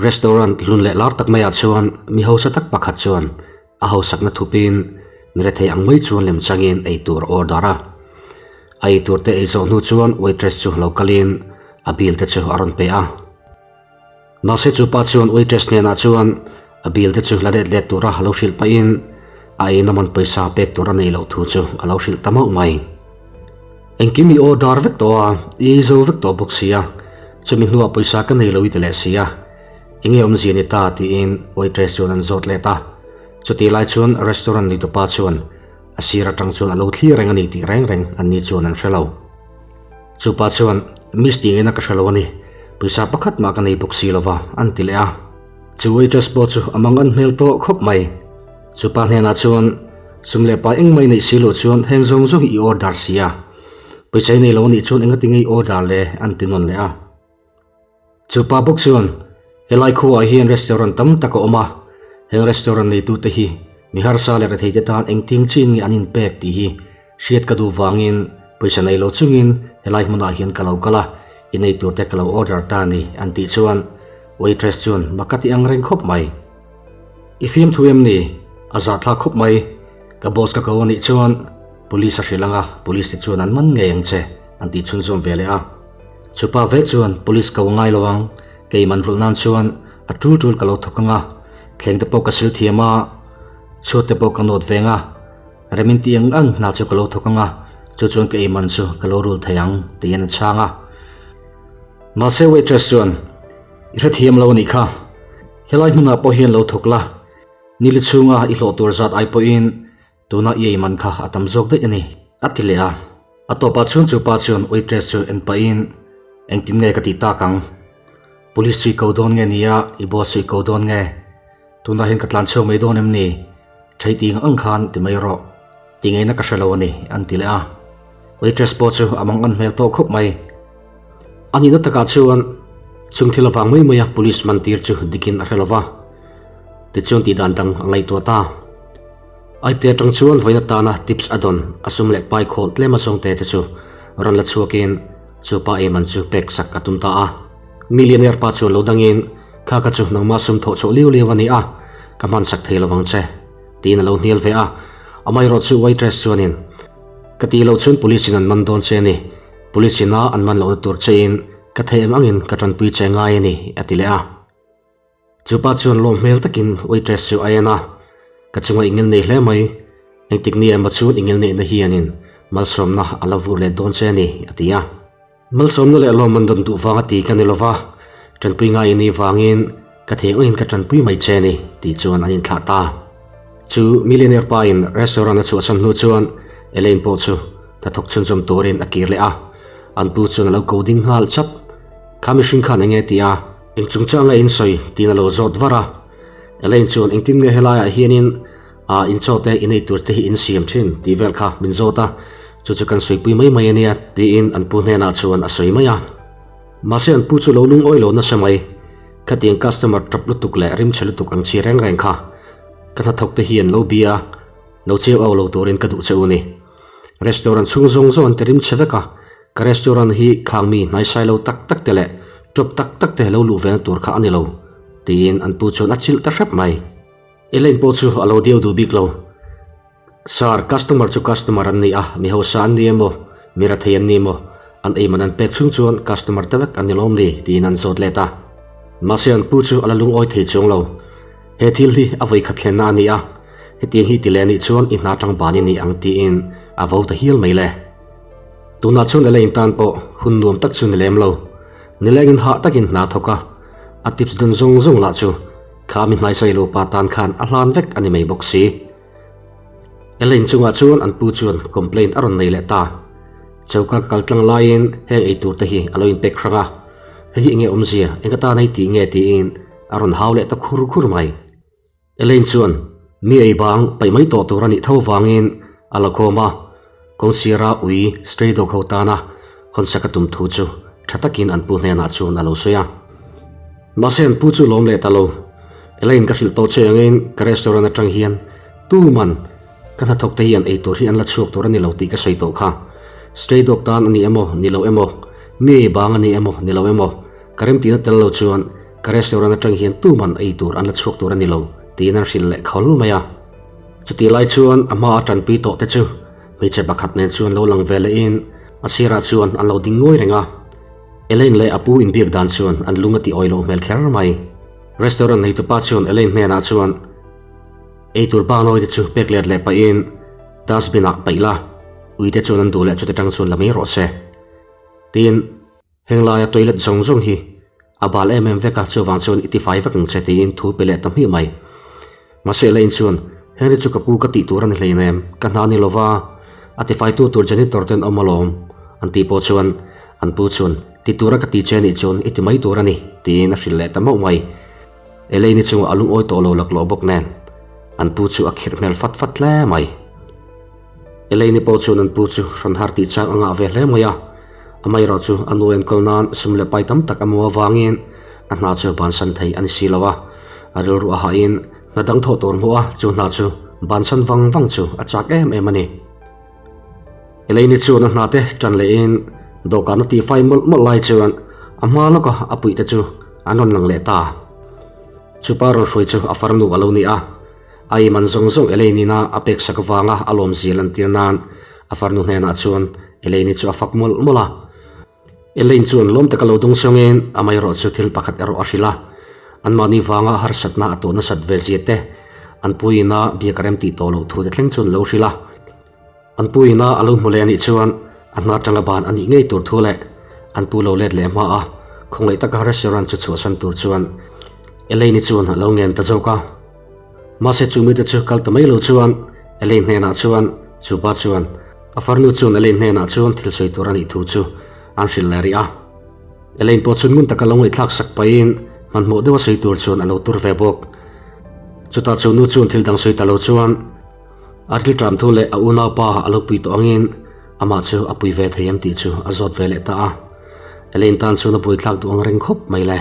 Restaurant hlun leh lar tak maiah chuan mi hausa tak pakhat chuan a hausakna thupin mi rethei ang mai chuan lem changin ei tur a order a. A ei tur te ei zawh hnu chuan waitress chu lo kalin a bill te chu a rawn pe a. Mahse chu pa chuan waitress hnenah chuan a bill te chu la let let tura lo hrilh pahin a eina man pawisa pek tur a neih loh thu chu a lo hrilh ta mauh mai. Engkim i order vek tawh a, i ei zo vek tawh bawk sia, chumi hnuah pawisa ka nei lo i ti leh sia, enge awmzia ni ta tiin waitress chuan an zawt let a. Chutih lai chuan restaurant neitupa chuan a sir atang chuan a lo thlir reng a ni tih reng reng an ni chuan an hre lo. Chupa chuan, Miss tih ngaihna ka hre lo a ni, pawisa pakhat mah ka nei bawk si lova, an ti leh a. Chu waitress pawh chu a mang an hmel tawh khawp mai. Chupa hnenah chuan, Sum leh pa engmah i neih si loh chuan heng zawng zawng hi i order si a, pawisa i nei lo a nih chuan engati nge i order le? an ti nawn leh a. Chupa bawk chuan, Helai khuaah hian restaurant tam tak a awm a, heng restaurant neitute hi mi harsa leh retheite tan engtin chin nge an inpek tih hi hriat ka duh vangin pawisa nei lo chungin helai hmunah hian ka lo kal a, i nei turte ka lo order ta a ni, an tih chuan waitress chuan mak a ti ang reng khawp mai. I fimthu em ni? A zahthlak khawp mai. Ka boss ka ko a nih chuan police a hrilh ang a, police te chuan an man ngei ang che, an tih chhunzawm ve leh a. Chupa vek chuan police ko a ngai lo ang, kei man rulh nan chuan a tul tul ka lo thawk ang a, thleng te pawh ka sil thiam a, chhuat te pawh ka nawt veng a, remin tih ang ang hna chu ka lo thawk ang a, chu chuan ka ei man chu ka lo rul thei ang, tiin a chhang a. Mahse waitress chuan, I hrethiam lo a nih kha, helai hmunah pawh hian lo thawk la, nili chhunga i hlawh tur zat ai pawhin tuna i ei man kha a tam zawk daih a ni, a ti leh a. A tawpah chuan chu pa chuan waitress chu en pahin, Engtin nge ka tih tak ang? Police chu i ko dawn nge nia, i boss chu i ko dawn nge? Tunah hian ka tlan chhuak mai dawn em ni? Thei tih ang ang khan ti mai rawh. Ti ngeina ka hre lo a ni, an ti leh a. Waitress pawh chu a mang an hmel tawh khawp mai. A nihna takah chuan chung thil avang mai maia police man tir chu dikin a hre lo va, tichuan tih dan dang a ngaihtuah ta. Aipte atang chuan vawiin atana tips a dawn a sum leh pai khawl tlem a zawngte te chu rawn la chhuakin chu pa eiman chu pek sak a tum ta a. Millionaire pa chuan lo dangin, Kha ka chu nangmah sum thawh chhuah liu liau a ni a, ka hman sak thei lovang che, tiin a lo hnial ve a. Amaherawhchu chu waitress chuanin, Ka tih loh chuan police in an man dawn che a ni. Police ina an man lohna tur chein ka theih ang angin ka tanpui che ngai a ni, a ti leh a. Chu pa chuan lawm hmel takin waitress chu a en a, Ka chunga i ngil nei hle mai, engtik ni emaw chuan i ngil neihna hianin malsawmna a la vur leh dawn che a ni, a ti a. Malsawmna leh lawm an dawn duh vanga ti ka ni lova, tanpui ngai i nih vangin ka theih angin ka tanpui mai che a ni, tih chuan an inthlah ta. Chu millionaire pa in restaurant a chhuahsan hnu chuan Elaine pawh chu hnathawk chhunzawm turin a kir leh a, an pu chuan a lo ko ding nghal chap. Kha mihring khan enge ti a? Eng chungchang nge in sawi? tiin a lo zawt var a. Elaine chuan engtin nge helaiah hianin ah in chaw te in ei tur te hi in siam thin tih vel kha min zawt a, chu chu kan sawipui mai mai a nia tiin an pu hnenah chuan a sawi mai a. Mahse an pu chu lo lungawi lo nasa mai. Khatiang customer tap lutuk leh rimchhe lutuk ang chi reng reng kha ka hnathawk te hian lo bia lo cheu au lo turin ka duh che u ni. Restaurant chhung zawng zawng an ti rimchhe vek a, ka restaurant hi khang mi hnaisai lo tak tak te leh tawp tak tak te lo luh vena tur kha a ni lo tiin an pu chuan a chilh ta hrep mai. Elaine pawh chu a lo diau duh bik lo. Sir, customer chu customer an ni a, mi hausa an ni emaw, mi rathei an ni emaw, an ei man an pek chhung chuan customer te vek an ni lawm ni tiin an zawt let a. Mahse an pu chu a la lungawi thei chuang lo. He thil hi a vawi khat thlenna a ni a, hetiang hi ti leh anih chuan i hna tang ban i ni ang tiin a vo ta hial mai le. Tunah chuan Elaine tan pawh hun nuam tak chu ni lem lo. Nilengin hah takin hna thawk a, a tips dun zawng zawng lah chu Kha mi hnaisai lo pa tan khan a hlan vek a ni mai bawk si. Elaine chungah chuan an pu chuan complaint a rawn nei leh ta. Choka ka kal tlang laiin heng ei tur te hi a lo inpek hrang a, hei hi enge awmzia, eng atan hei tih nge tiin a rawn hau leh ta khur khur mai. Elaine chuan mi ei bang paih mai tawh tur a nih tho vangin a la khawm a, kawngsira ui stray dog ho tana hawnsak a tum thu chu tha takin an pu hnenah chuan a lo sawi a. Mahse an pu chu lawm leh ta lo. Elaine ka hrilh tawh che angin ka restaurant atang hian tuman ka hnathawk te hian eitur hi an la chhuak tur a ni lo tih ka sawi tawh kha. Stray dog tan a ni emaw ni lo emaw, mi ei bang a ni emaw ni lo emaw ka remtihna tel lo chuan. Ka restaurant atang hian tuman ei tur an la chhuak tur a ni lo, tiin an hrilh leh khawl mai a. Chutih lai chuan a hma a tanpui tawh te chu hmeichhe pakhat nen chuan lo lang ve lehin a sirah chuan an lo ding ngawi reng a. Elaine leh a pu inbiak dan chuan an lung a ti awi loh hmel kher mai. Restaurant neitupa chuan Elaine hnenah chuan ei tur bak nawi te chu pek let leh pahin dustbin ah paih la, uite chuan an duh leh chuti tang chuan la mai rawh se. Tin, heng laia toilet zawng zawng hi a bal em em vek a, chuvang chuan i tifai vek ang che tiin thu pe leh ta hmiah mai. Mahse Elaine chuan, Henry chu ka pu ka tih tur a ni hleinem, ka hna ni lova, a tifaitu tur janitor ten awm alawm, an tih pawh chuan an pu chuan, Ti tura ka ti che nih chuan i ti mai tur a ni, tiin a hrilh leh ta mauh mai. Elaine-i chungah a lungawi tawh lo laklawh bawk nen, an pu chu a khirh hmel fat fat hle mai. Elaine-i pawh chuan an pu chu hrawn har tih chak a ngah ve hle mai a, amaherawh chu a nu enkawl nan sum leh pai tam tak a hmuh avangin a hna chu bansan thei a ni si lo a, a rilru a hahin hna dang thawh tur hmuh a, chu hna chu bansan vang vang chu a chak em em a ni. Elaine-i chuan a hna te tan lehin dawhkan a tihfai mawlh mawlh lai chuan a hma lawka a puihte chu an rawn lang leh ta. Chupa rawn hruai chu a farnu a lo ni a. A iman zawng zawng Elaine ina a pek sak avanga a lawmzia lantir nan a farnu hnenah chuan Elaine chu a fak mawlh mawlh a. Elaine chuan lawm taka lo dawng sawngin amaherawh chu thil pakhat erawh a hrilh a. Anmahni vanga harsatna a tawh nasat ve zia te, an pu ina biak a rem tih tawh loh thu te thleng chuan lo hrilh a. An pu ina a lo hmu leh anih chuan a hna atanga ban a nih ngei tur thu leh an pu lo let leh hma a, khawngaih taka restaurant chu chhuahsan tur chuan Elaine chuan a lo ngen ta zawk a. Mahse chu mite chu kal ta mai lo chuan Elaine hnenah chuan chu pa chuan a farnu chuan Elaine hnenah chuan thil sawi tur a nih thu chu an hrilh leh rih a. Elaine pawh chuan ngun taka lo ngaihthlak sak pahin hmanhmawh deuha sawi tur chuan a lo tur ve bawk. Chutah chu nu chuan thil dang sawi ta lo chuan a rilṭam thu leh a unaupa a lo pui tawh angin amah chu a pui ve thei em tih chu a zawt ve leh ta a. Elaine tan chuan a buaithlak duh ang reng khawp mai le.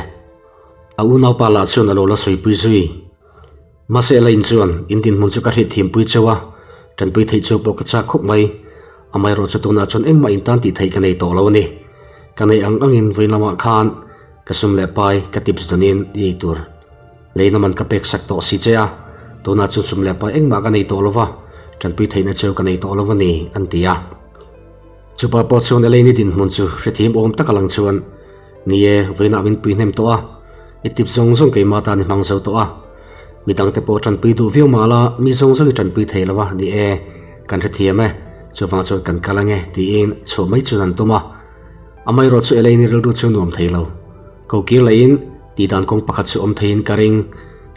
A unaupa lah chuan a lo la sawipui zui. Mahse Elaine chuan, In dinhmun chu ka hriat thiampui cheu a, tanpui theih cheu pawh ka chak khawp mai. Amaherawh chu tunah chuan engmah in tan tih theih ka nei tawh lo a ni. Ka neih ang angin vawiin lamah khan ka sum leh pai ka tips dawnin i ei tur leina man ka pek sak tawh si che a, tunah chuan sum leh pai engmah ka nei tawh lo va, tanpui theihna cheu ka nei tawh lo a ni, an ti a. Chupa pawh chuan Elaine-i dinhmun chu hrethiam awm tak a lang chuan, Ni e, vawiinah min pui hnem tawh a, i tip zawng zawng keimah tan i hmang zo tawh a. Midangte pawh tanpui duh viau mah la, mi zawng zawng i tanpui thei lo a, ni e, kan hrethiam e, chuvang chuan kan kal ange, tiin chhuah mai chuan an tum a. Amaherawh chu Elaine-i rilru chu nuam thei lo. Ko kir lahin tihdan kawng pakhat chu awm theiin ka ring,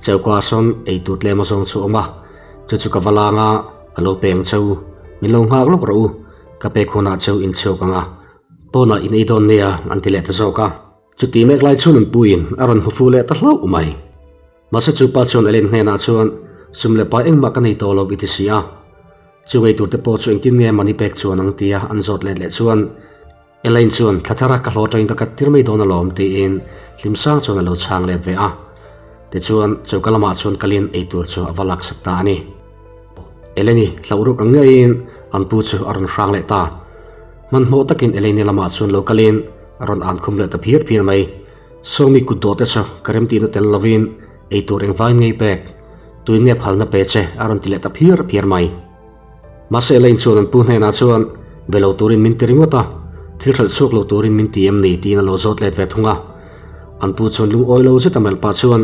Chauka sawn ei tur tlem a zawng chu awm a, chu chu ka va lang a, ka lo peng cheu, min lo nghak lawk rawh u, ka pek hunah cheu inchhuak ang a, Pawnah in ei dawn nia an ti leh ta zawk a. Chuti mek lai chuan an puiin a rawn hmu fu leh ta hlauh mai. Mahse chu pa chuan Elaine hnenah chuan sum leh pai engmah ka nei tawh lo i ti si a. Chu ngei turte pawh chu engtin nge money pek chuan ang tia an zawt let leh chuan Elaine chuan thla thara ka hlawh atangin ka kat tir mai dawn alawm tiin hlimsang chuan a lo chhang let ve a. Tichuan choka lamah chuan kalin eitur chu a va laksak ta a ni. Eleni hlauh ruk ang ngeiin an pu chu a rawn hrang leh ta. Hmanhmawh takin Eleni lamah chuan lo kalin a rawn an khum leh ta phir phir mai. Sawmi kut dawh te chu ka remtihna tel lovin eitur engvangin ngei pek, tuin nge phalna pe che a rawn ti leh ta phir phir mai. Mahse Elaine chuan an pu hnenah chuan be lo turin min ti ringawt a, thil hralh chhuak lo turin min ti em ni tiin a lo zawt let ve thung a. An pu chuan lungawi lo zet a melh pah chuan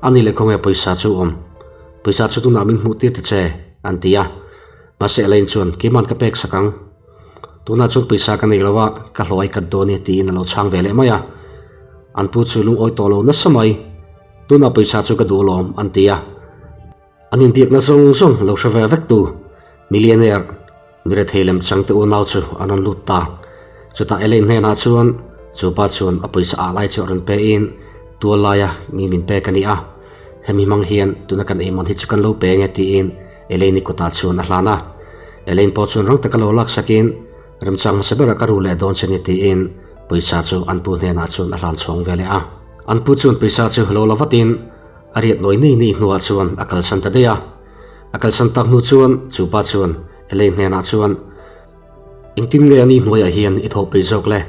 a ni leh khawnge pawisa chu awm. Pawisa chu tunah min hmuh tir ta che, an ti a. Mahse Elaine chuan, Keiman ka pek sak ang. Tunah chuan pawisa ka nei lo a, ka hlawh ai kat dawn e, tiin a lo chhang ve leh mai a. An pu chu lungawi tawh lo nasa mai. Tunah pawisa chu ka duh alawm, an ti a. An inbiakna zawng zawng lo hre ve vek tu millionaire mirethei lem changte unau chu an rawn lut ta. Chutah Elaine hnenah chuan chu pa chuan a pawisa ah lai chu a rawn pe in tual laia mi min pek a ni a, hemi hmang hian tuna kan eiman hi chu kan lo pe nge tiin Elaine-i kutah chuan a hlan a. Elaine pawh chuan rang taka lo laksakin remchang hmasa berah ka ru leh dawn che ni tiin pawisa chu an pu hnenah chuan a hlan chhawng ve leh a. An pu chuan pawisa chu lo la vatin A riat nawi nei nei hnuah chuan a kalsan ta daih a. A kalsan tak hnu chuan chu pa chuan Elaine hnenah chuan, Engtin nge ani hnuaiah hian i thawh peih zawk le?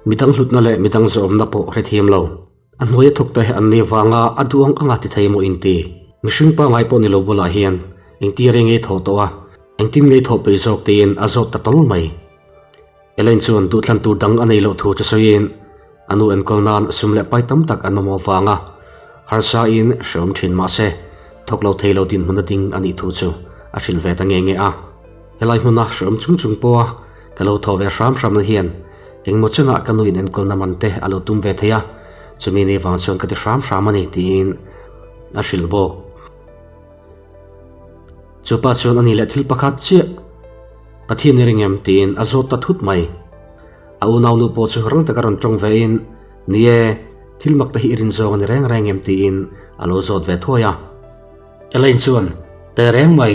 Midang hlutna leh midang zawhawmna pawh hrethiam lo. A hnuaia thawk te an nih vanga a duh ang anga ti thei maw inti. Mihring pangngai pawh ni lo bulah hian engtir reng nge thawh tawh a, engtin nge thawh peih zawk tiin a zawt ta tawl mai. Elaine chuan duhthlan tur dang a nei loh thu chu sawiin a nu enkawl nan sum leh pai tam tak an mamawh vanga harsa in hreawm thin mahse thawk lo thei lo dinhmun a ding a nih thu chu a hrilh ve ta nge nge a. Helai hmuna hreawm chung chung pawha ka lo thawh ve hram hramna hian engmaw chenah ka nuin enkawlna man te a lo tum ve thei a, chumi ni vang chuan ka ti hram hram a ni tiin a hrilh bawk. Chupa chuan a ni leh thil pakhat chiah Pathian i ring em tiin a zawt ta thut mai. A unaunu pawh chu rang taka rawn tawng vein Ni e, thil mak te hi i rin zawng a ni reng reng em tiin a lo zawt ve thuai a. Elaine chuan Teh reng mai,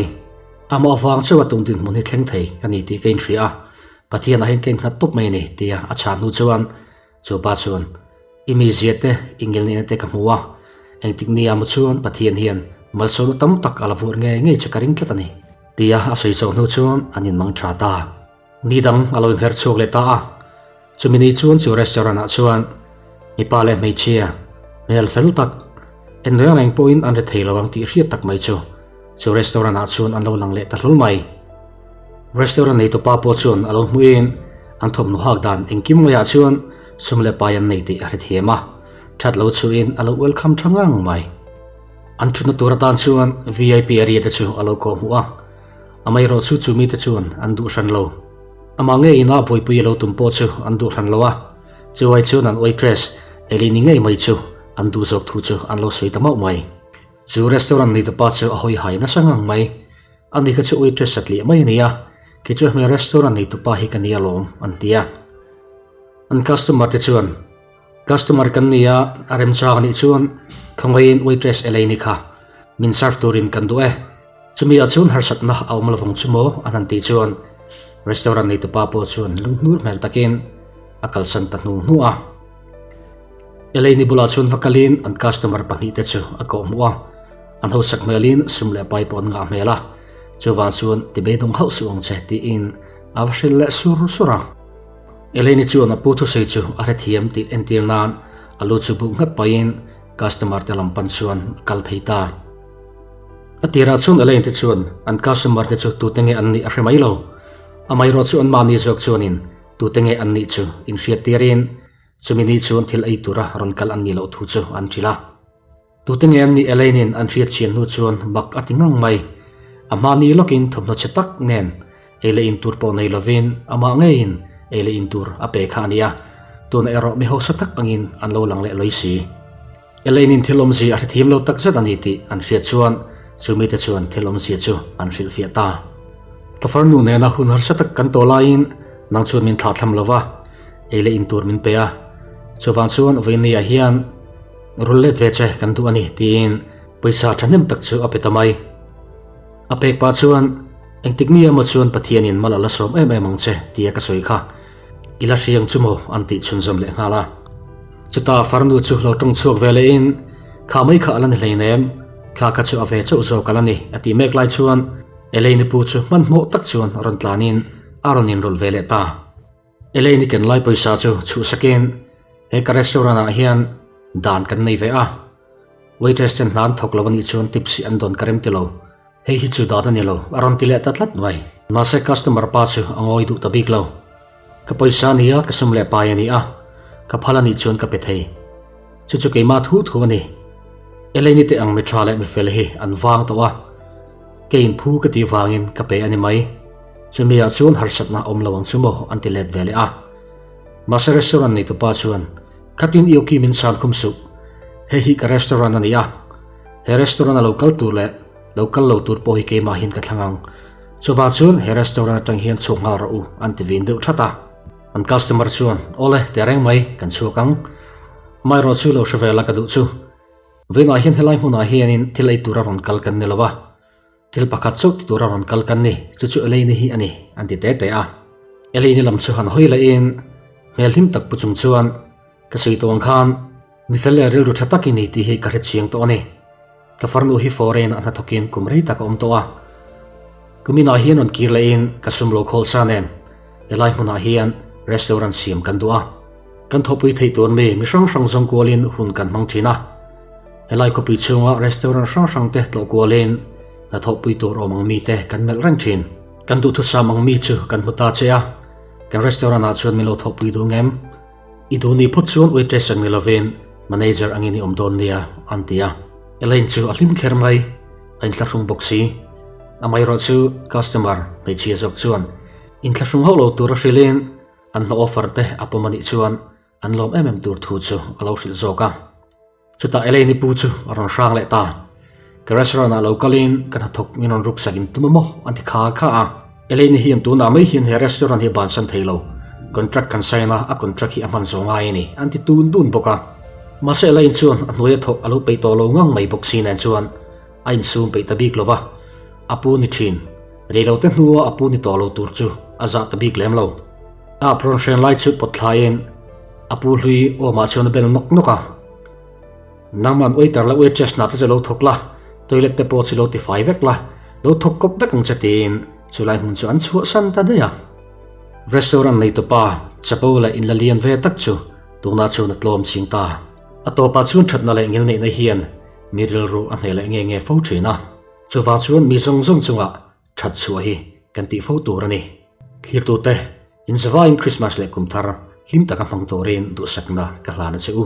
amah avang chauh a tum dinhmun hi thleng thei ka ni tih ka inhria a, Pathianah hian ka innghat tawp mai a ni tia a chhan hnu chuan Chu pa chuan, I mizia te, i ngilnihna te ka hmu a, engtik nia maw chuan Pathian hian malsawmna tam tak a la vuar ngei ngei che ka ring tlat a ni, tia a sawi zawh hnu chuan an inmang tha ta. Ni dang a lo inher chhuak leh ta a, chumi ni chuan chu restaurant ah chuan mipa leh hmeichhia hmel fel tak, en reng reng pawhin an ri thei lo ang tih hriat tak mai chu chu restaurant ah chuan an lo lang leh ta hlul mai. Restaurant neitupa pawh chuan a lo hmuhin an thawmhnaw hak dan engkim ngaiah chuan sum leh pai an nei tih a hrethiam a, that lo chhuahin a lo welcome tha ngang mai. An thutna tur atan chuan vip area te chu a lo kawh hmuh a, amaherawh chu chu mite chuan an duh hran lo. Amah ngeiin a buaipui a lo tum pawh chu an duh hran lo a, chuai chuan an waitress Elini ngei mai chu an duh zawk thu chu an lo sawi ta mauh mai. Chu restaurant neitupa chu a hawi hai nasa ngang mai. Ani kha chu waitress satliah mai a ni a, kei chu hmel restaurant neitupa hi ka ni alawm, an ti a. An customer te chuan, Customer kan ni a, a remchang anih chuan khawngaihin waitress Elaine kha min serve turin kan duh e. Chumi ah chuan harsatna a awm lovang chu maw? an han tih chuan restaurant neitupa pawh chuan lunghnur hmel takin a kalsan ta hnu hnu a. Elaine bulah chuan va kalin an customer pahnihte chu a kawhhmuh a. An hausak hmelin sum leh pai pawh an ngah hmel a, chuvang chuan ti beidawng hauh suh ang che tiin a va hrilh leh sur sur a. Eleni chuan a pu thusawi chu a hrethiam tih entir nan a lu chu buk nghat pahin customer te lam pan chuan a kal phei ta. A tirah chuan Elaine te chuan an customer te chu tute nge an nih a hre mai lo. Amaherawh chu anmahni zawk chuanin tute nge an nih chu inhriat tirin chumi ni chuan thil ei tura rawn kal an nih loh thu chu an hrilh a. Tute nge an nih Elaine-in an hriat chhian hnu chuan bak a ti ngang mai. A hmahni lawkin thawmhnaw chhe tak nen ei leh in tur pawh nei lovin amah ngeiin ei leh in tur a pe kha a ni a, tunah erawh mi hausa tak angin an lo lang leh lawi si. Elaine-in thil awmzia a hrethiam lo tak zet a ni tih an hriat chuan chu mite chuan thil awmzia chu an hrilhfiah ta. Ka farnu nena hun harsa tak kan tawh laiin nang chuan min thlahthlam lo va, ei leh in tur min pe a, chuvang chuan vawinia hian Rul let ve che kan duh a ni tiin pawisa thahnem tak chu a pe ta mai. A pek pah chuan engtik ni emaw chuan Pathianin mal a la sawm em em ang che tia ka sawi kha i la hriang chu maw an tih chhunzawm leh nghal a. Chutah farnu chu lo tawng chhuak ve lehin kha mai kha a la ni hleinem, thla kha chu a ve chauh zawk a la ni a tih mek lai chuan Elaine-i pu chu hmanhmawh tak chuan rawn tlanin a rawn inrawlh ve leh ta. Elaine-i ken lai pawisa chu chhuhsakin he ka restaurant ah hian dan kan nei ve a, waitress ten hna an thawk lo anih chuan tips hi an dawn ka rem ti lo, hei hi chu dan a ni lo a rawn ti leh ta tlat mai. Mahse customer pa chu a ngawi duh ta bik lo, ka pawisa a ni a, ka sum leh pai a ni a, ka phal anih chuan ka pe thei. Chu chu keimah thu thu a ni. Elaine-i te ang mi tha leh mi fel hi an vang tawh a, keiin phu ka tih vangin ka pe a ni mai. Chumi ah chuan harsatna a awm lo ang chu maw an ti let ve leh a. Mahse restaurant neitupa chuan, Khatin i awki min chhan khum suh. Hei hi ka restaurant a ni a. He restaurant a lo kal tur leh lo kal lo tur pawh hi keimah hian ka thlang ang. Chuvang chuan he restaurant atang hian chhuak nghal rawh u an ti vin deuh that a. An customer chuan, Awle, teh reng mai, kan chhuak ang. Amaherawh chu lo hre ve la ka duh chu. Vawiinah hian helai hmunah hianin thil ei tura rawn kal kan ni lo a. Thil pakhat chauh ti tura rawn kal kan ni, chu chu Elaine hi a ni, an ti te te a. Elaine lam chu han hawi lehin hmel hlim tak pu chung chuan, Ka sawi tawh ang khan, mi fel leh rilru tha tak i ni tih hi ka hre chiang tawh a ni. Ka farnu hi foreign a hnathawkin kum rei tak a awm tawh a. Kum inah hian rawn kir lehin ka sum lo khawl sa nen helai hmunah hian restaurant siam kan duh a. Kan thawhpui theih tur mi mi hrang hrang zawng kualin hun kan hmang thin a. Helai khawpui chhunga restaurant hrang hrang te tlawh kualin hna thawhpui tur awm ang mite kan melh reng thin. Kan duhthusam ang mi chu kan hmu ta che a, kan restaurant ah chuan min lo thawhpui duh ngem? I duh nih phawt chuan waitress ang ni lovin manager angin i awm dawn nia, an ti a. Elaine chu a hlim kher mai, a inthlahrung bawk si. Amaherawh chu customer hmeichhia zawk chuan inthlahrung hauh lo tur a hrilhin an hna offer te a pawm a nih chuan an lawm em em tur thu chu a lo hrilh zawk a. Chutah Elaine-i pu chu a rawn hrang leh ta. Ka restaurant ah lo kalin ka hnathawk min rawn ruksak in tum a maw? an ti kha kha a. Elaine-i hian tunah mai hian he restaurant hi a bansan thei lo. Contract kan sign a, a contract hi a hman zawh ngai a ni an ti tun dun bawk a. Mahse Elaine chuan a hnuaia thawh a lo peih tawh lo ngang mai bawk si nen chuan a insum peih ta bik lo va. A pu ni thin. Reilote hnua a pu ni tawh lo tur chu a zah ta bik lem lo. A apron hren lai chu pawt thlaiin a pu hlui awmah chuan a bel nawk nawk a. Nangman waiter leh waitress hna te chu lo thawk la, toilet te pawh chu lo tifai vek la, lo thawk kawp vek ang che tiin chulai hmun chu an chhuahsan ta daih a. Restaurant neitupa chapo leh inla lian ve tak chu tunah chuan a tlawm ching ta. A tawpah chuan thatna leh ngilneihna hian mi rilru a hneh leh nge nge fo thin a. Chuvang chuan mi zawng zawng chungah that chhuah hi kan tih fo tur a ni. Thlirtute, inzavaiin Krismas leh kum thar hlim taka hmang turin duhsakna ka hlan a che u.